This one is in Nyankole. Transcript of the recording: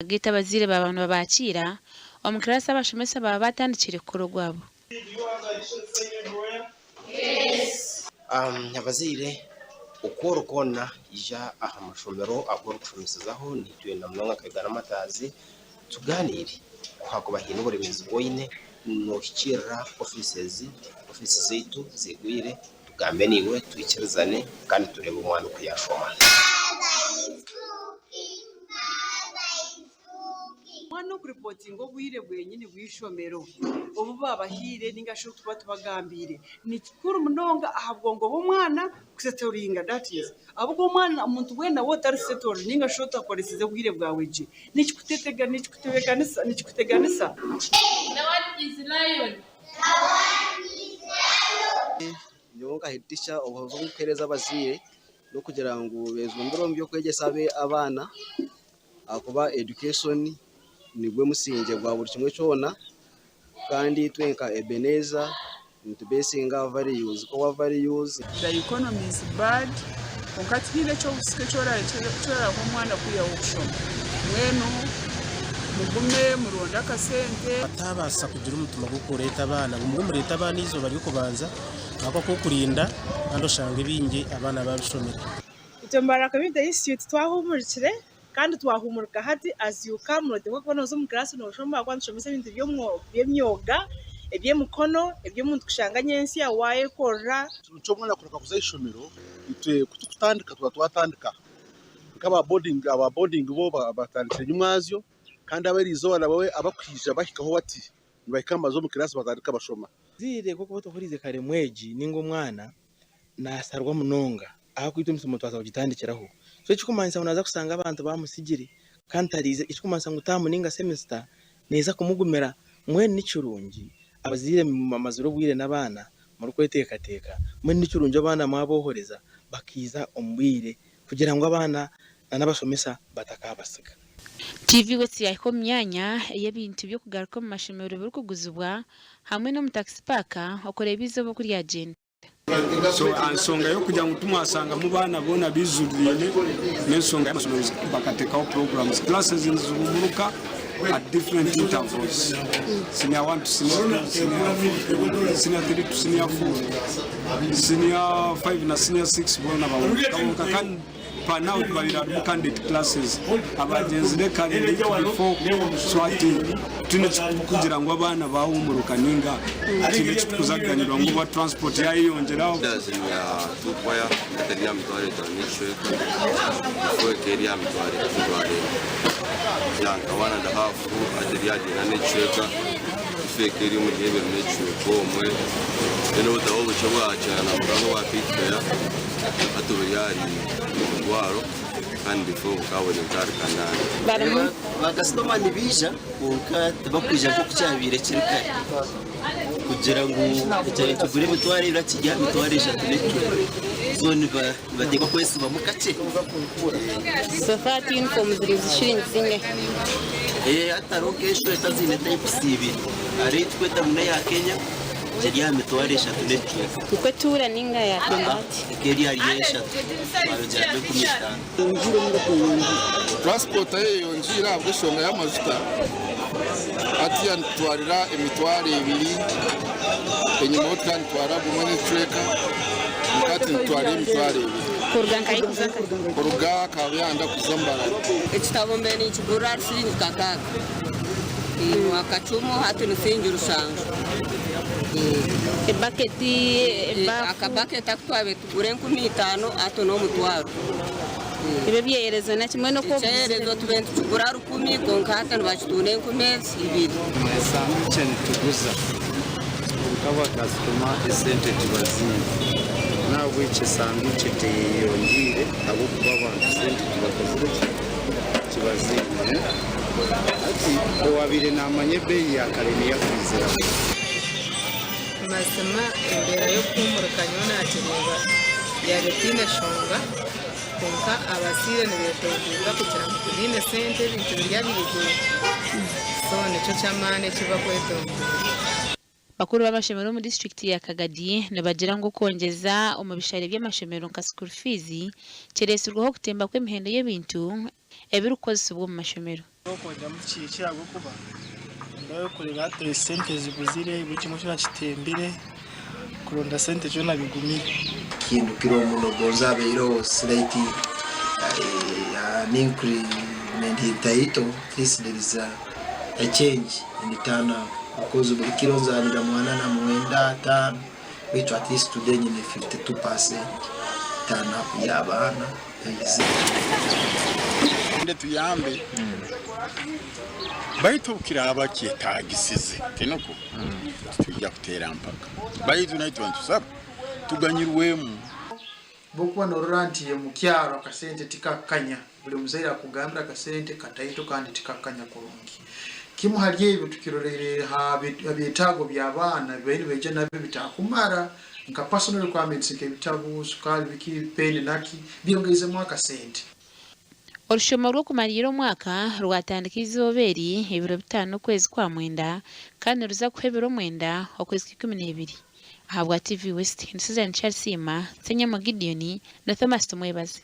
Gaitu abazaire baaba nibabakiira omu kiraasi abashomesa baaba batandikire kukora ogwabo. Abazaire oku ori kwona ija aha mashomero agu orikushomesezaho nitwenda munonga nka Uganda Martyrs tugaaniire ku hakuba haine oburemeezi obu oine nohikiirira ofiisi ofiisi zaitu zigwire tugambe naiwe twikirizane kandi tureebe omwana oku yaashoma. Omwana okuripotinga obwire bwenyini bw'eishomero obu baabahaire nainga shi obu tuba tubagambiire ni kikuru munonga aha bwongo bw'omwana kusetoringa that is ahabw'okuba omwana omuntu weena waaba otarisetorora nainga shi otakoresize obwire bwawe gye nikikuteganisa. Nyowe nka headteacher obuhabuzi obu ndikuheereza abazaire n'okugira ngu bejumbire omu by'okwegyesa abaana ahakuba education nigwo musingye gwa buri kimwe kyona kandi itwe nka Ebenezer nitubesinga aha values, core values. The economy is bad kwonka tihaine eky'obusika eki oraaha omwana kwihaho okushoma. Mbwenu mugume muronde akasente. Bataabaasa kugira omutima gw'okureeta abaana ngu mube mureete abaana eizooba ry'okubanza ahabw'okuba kw'okurinda kandi oshange baingi abaana baabishomire. Itwe Mbarara Community Institute twahumurikire kandi twahumurika hati as you come noteekwa kuba noza omu class noshoma ahakuba nitushomesa ebintu by'emyoga, eby'emikono, eby'omuntu kushanga nyentsya wayekorera. Ekiro ky'omwana kureka kuza ah'eishomero, itwe ku turikutandika tuba twatandika. Nk'aba boarding aba boarding bo batandikire nyimwazyo kandi ab'eriizooba nabo abakwija bahikaho bati nibahika nibaza omu kiraasi batandika bashoma. Abazaire ku orikuba otohuriize kare mwegi ninga omwana naasharwa munonga ahakuba itwe emisomo twaza kugitandikiraho. So ekirikumanyisa ngu naaza kushanga abantu baamusigire kandi tariize ekirikumanyisa ngu taamu ninga semisita neeza kumugumira. Mbwenu ni kirungi abazaire mumazire obwire n'abaana murikweteekateeka, mbwenu ni kirungi abaana mwabohoreza bakaija omu bwire kugira ngu abaana n'abashomesa batakaabasiga. TV West yaahika omu myanya ei ebintu by'okugaruka omu mashomero birikuguzibwa hamwe n'omu taxi paaka okureeba eizooba oku ryagyenda. So aha nsonga y'okugira ngu timwasangamu baana boona baijuriraine n'ensonga y'amasomero bakatekaho programs classes nizihumuruka at different intervals senior 1 to senior 2 senior 4 senior 3 to senior 4 senior 5 na senior 6 boona bahumuruka bonka kandi Per now tubaire harimu candidate classes abagyenzire kare week before so hati titwine ekitukugira ngu abaana bahumuruka ninga tihaine ekitukuzaganirwa ngu oba transport yayeyongyeraho. Dazeni ya tukwaya hati eri aha mitwaro etaano n'ekicweka before ekaba eri aha mitwaro ena ya nka one and half hati eri ahari ena n'ekicweka before ekaba eri omuri ebiri n'ekicweka omwe then obutabo obukye obwa kyanamuganda obwa pikipeya Hati buri ahari omutwaro kandi before bukaboneka ahari kanaana. Bakasitoma nibaija kwonka tibakwija nk'oku kyabaire kiri kare kugira ngu ekyabaire nikigura emitwaro ebiri hati kiri aha mitwaro eshatu n'ekicweka so nibateekwa kwesibamu kakye. So far hati uniform ziri shilingi zingahi? Hati hariho nk'eshweta ziine types ibiri hariho ei turikweta ngu n'eya Kenya Eri aha mitwaro eshatu n'ekicweka. Nikwo etuura ninga yatemba hati? Eka eri ahari eshatu twarongyeramu 50. Transport eyeyongiire ahabw'enshonga y'amajuta hatiya nitutwarira emitwaro ebiri enyima ho tukaba nitutwara gumwe n'ekicweka kwonka hati nitutwara emitwaro ebiri. Kuruga nkahi kuza nkahi? Kuruga Kabyanda kuza Mbarara. Ekitabo mbaire ninkigurira ahari siringi kakaaga akacumu hati ni siringi rushanju. Ebaketi, ebaafu. Akabaketi aku twabaire tugura 5000 hati n'omutwaro. Ebyo ebyeyerezo na kimwe n'oku obiguzire. Ekyeyerezo tubaire nitukigura rukumi kwonka hati nibakitunda enkumi ezi ibiri. Esanduukye nituguza kwonka bakasitoma esente tibaziine nahabwekyo esanduukye teyeyongiire ahabw'okuba abantu sente tibakozire ki tibaziine. Hati owaabaire naamanya ebeeyi ya kare niyo akwiziraho. Mazima embeera y'okuhuumurika nyowe naagireeba yaaba etaine shonga kwonka abazaire nibeetondiirira kugira ngu tibaine sente ebintu biri ahaiguru so nikyo ky'amaani eki bakwetondiirira. Bakuru b'amashomero omu disiturikiti ya Kagadi nibagira ngu okwongyeza omu bishare by'amashomero nka school fees kiretsirweho okutemba kw'emihendo y'ebintu ebirikukozesibwa omu mashomero. Okwongyeramu tikihikire ahabw'okuba ndeeba kureeba hati esente zibuzire buri kimwe kyona kitembire kuronda sente kyona bigumire. Kintu kiro muno gonza habaireho slight an increment in title at least there is a change in turn up because buri kiro nzanira mu ana na mwenda ataano beitu at least today nyine 52% turn up y'abaana. Tuyambe baitu obukiraaba kyetagisize tinukwo titwija kuteera mpaka baitu naitwe nitusaba tuganyirwemu. Bwokuba norora nti omukyaro akasente tikakanya, buli muzaire akugambira akasente kataito kandi tikakanya kurungi. Kimu hali ebyo tukiroleire ha byetaago by'abaana ebibaire nibaija nabyo bitakumara nka personal requirements nk'ebitabu, sukaali, biki, pen naki, byongeizemu akasente. Orushomo rw'okumariira omwaka rwatandika eizooba eri ebiro bitaano okwezi kwa mwenda kandi niruza kuhwa ebiro mwenda okwezi kwa ikumineebiri. Ahabwa TV West, ndi Susan Kyarisiima, Ssenyama Gideon na Thomas Tumwebaze.